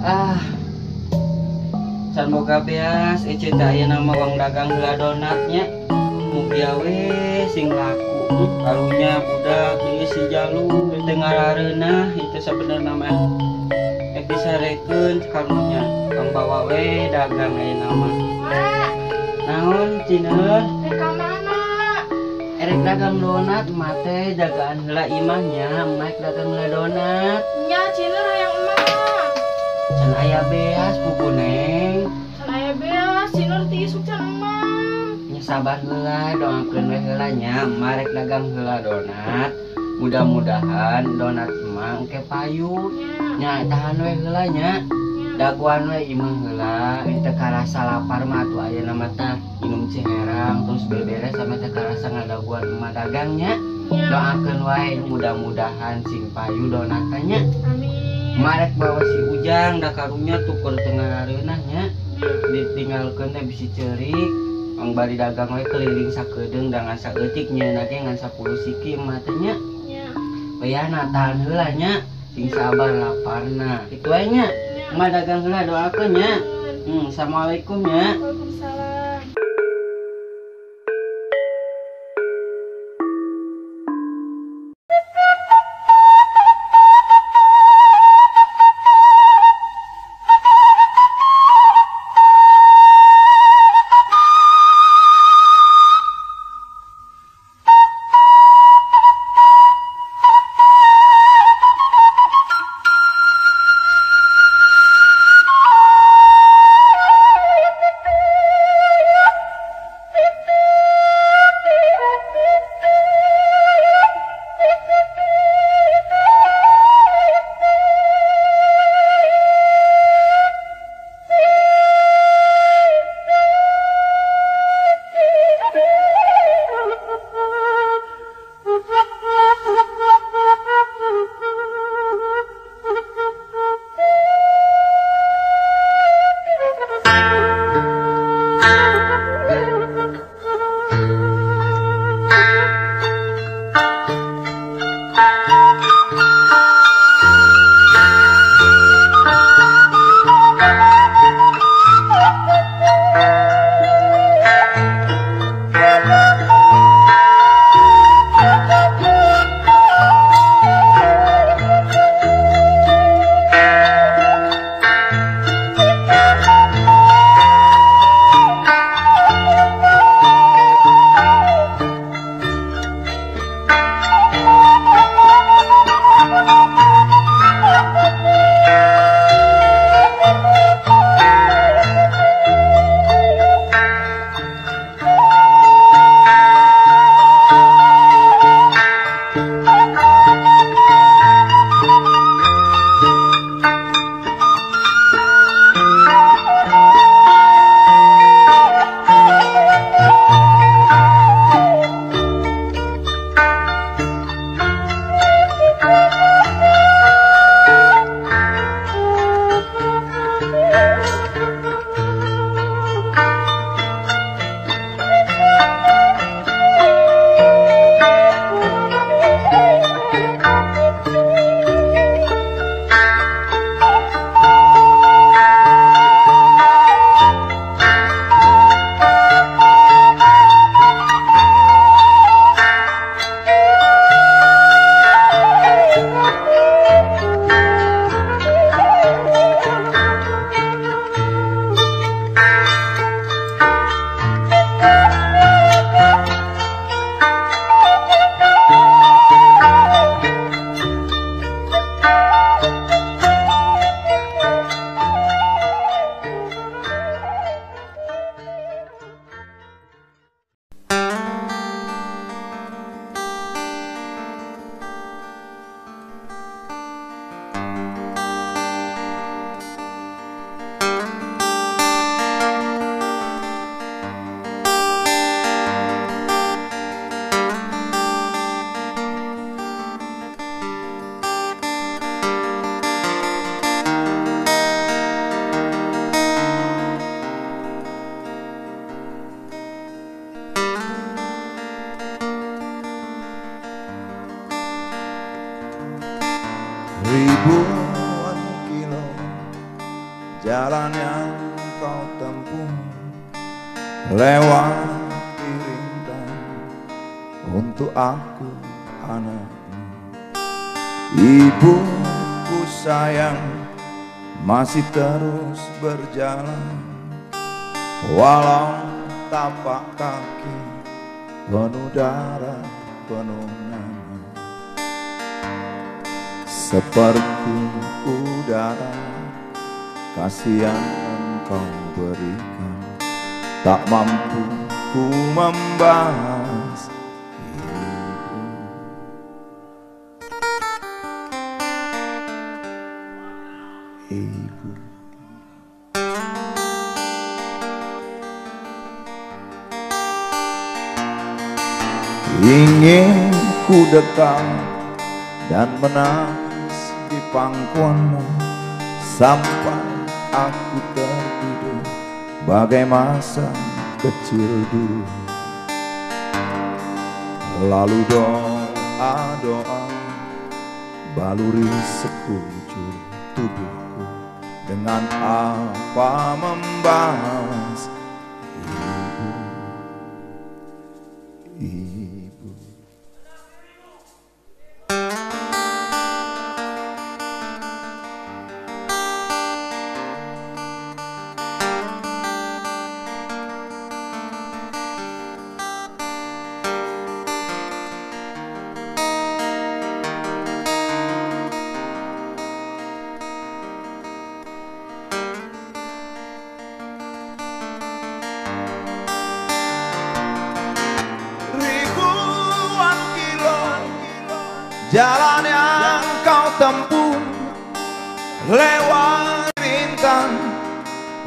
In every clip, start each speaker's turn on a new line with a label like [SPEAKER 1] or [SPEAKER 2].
[SPEAKER 1] Ah. Can boga beas ece teh ayeuna mah wang dagang heula donatnya. Mugia we sing laku. Karunya budak ieu si Jalu teu ngarareunah itu sabenerna mah. Ek disarekeun karunya wang bawa we dagang ayeuna mah.
[SPEAKER 2] Mak.
[SPEAKER 1] Naon Cineur?
[SPEAKER 2] Rek ka mana?
[SPEAKER 1] Erek dagang donat emak teh jagaan heula imahnya, emak dagang heula donat.
[SPEAKER 2] Nya Cineur hayang emak.
[SPEAKER 1] Can aya beas pupu Neng.
[SPEAKER 2] Can aya beas, Cineur ti isuk can emak.
[SPEAKER 1] Nya sabar heula, doakeun we heula nya, emak rek dagang heula donat. Mudah-mudahan donat emak engke payu. Nya tahan we heula nya. Daguan we imah heula, teu karasa lapar mah atuh ayeuna mah tah minum ciherang terus beberes sama teu karasa ngadaguan emak dagangnya. Doakeun wae mudah-mudahan sing payu donatna nya.
[SPEAKER 2] Amin.
[SPEAKER 1] Emak rek bawa si Ujang da karunya tukur teu ngarareunah nya. Ditinggalkeun teh bisi ceurik. Ang bari dagang we keliling sakedeung da ngan saeutik nyeuna ge ngan 10 siki emak teh nya. Wayahna tahan heula nya, sing sabar laparna. Kitu we nya. Emak dagang heula doakeun nya. Assalamualaikum nya.
[SPEAKER 2] Waalaikumsalam.
[SPEAKER 3] jalan yang kau tempuh lewati rintang untuk aku anakmu. Ibuku sayang masih terus berjalan, walau tapak kaki penuh darah penuh nama. Seperti udara kasih yang engkau berikan, tak mampu ku membalas ibu. Ibu. Ingin ku dekat dan menangis di pangkuanmu sampai aku tertidur bagai masa kecil dulu. Lalu doa-doa baluri sekujur tubuhku, dengan apa membalas ibu. Ibu. Jalan yang kau tempuh lewat rintang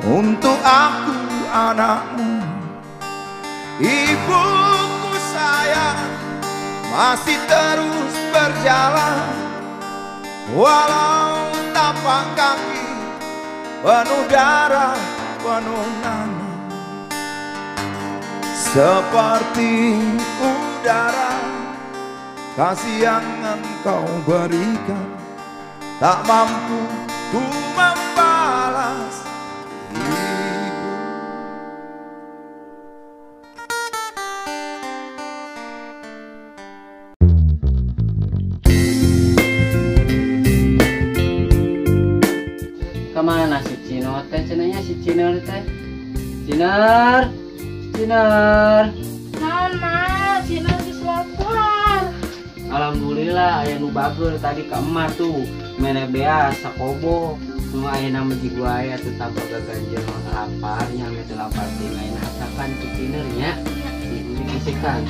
[SPEAKER 3] untuk aku anakmu. Ibuku sayang masih terus berjalan, walau tapak kaki penuh darah penuh nanah. Seperti udara kasih yang engkau berikan, tak mampu ku membalas ibu.
[SPEAKER 1] Kemana si Cino teh? Cenanya si Ciner teh. Ciner, Ciner.
[SPEAKER 2] Naon mah, Ciner geus lapar.
[SPEAKER 1] Alhamdulillah aya nu bager tadi ka emak tuh mere beas sakobo nu aya nama ji gua aya tuh tambah gaganjel lapar nya ame teu lapar teh lain asakan ku Ciner nya. Disikan.